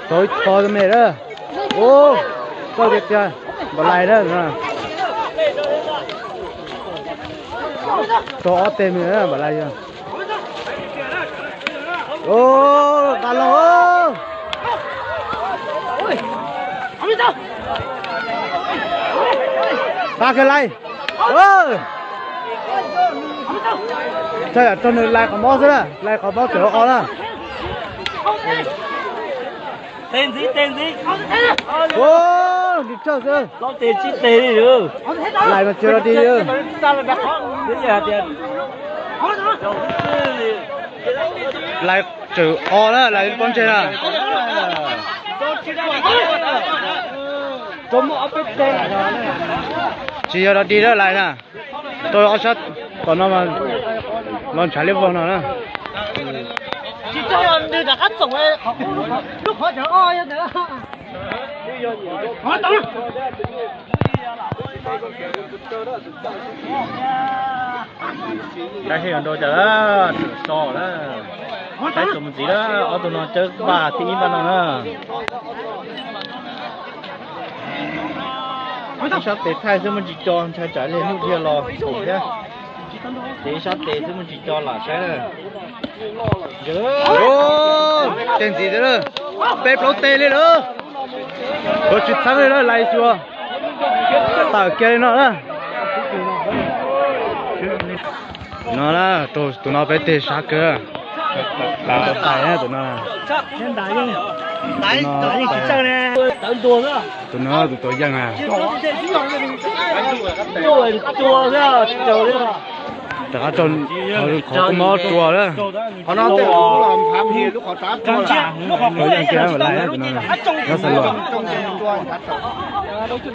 Tau ib qho me lawm. Ub, txawj tiag tiag, Npam Lais na. Tau ob teg me Npam Lais yog. Ub, Npam Lais. Nqa kiag Lais. Txhaj yam rau nws Lais qhov mob xwb na, Lais qhov mob tseem o na. Ub, nws tsawg xwb. Lais mas tsis yog dog dig. Lais tseem o na, Lais poob ntseg na. Tsis yog dog dig na Lais na. Tau ob sab tom no mas los ntshav liab vog no na. Saib seb yuav nrau cas lawm, so lawm. Saib tus mus ntxiv lawm, ob tug no cawb npaj thib ib npaj no na. Ib sab tes thaij xwb muaj tsis co, ntshai tsam li hnub dhia los thiab. Ces ib sab tes xwb muaj tsis co lam saib na. Tes ntxiv thiab, peb plaub teg li lawm. Kuv tsis txheeb li lawm, Lais Xyuas tawm kiag li no na. No na, tus no peb teg sab kawg. Tus no tais na, tus no. Tus no tais. Tus no tus tau yeej na. Rov qab rau qhov kua mob tua na. Qhov no tej los phav phi lub qhov tsab tua. Tau yeej kiag Npam Lais na, tus no. Nyob Xas Luas.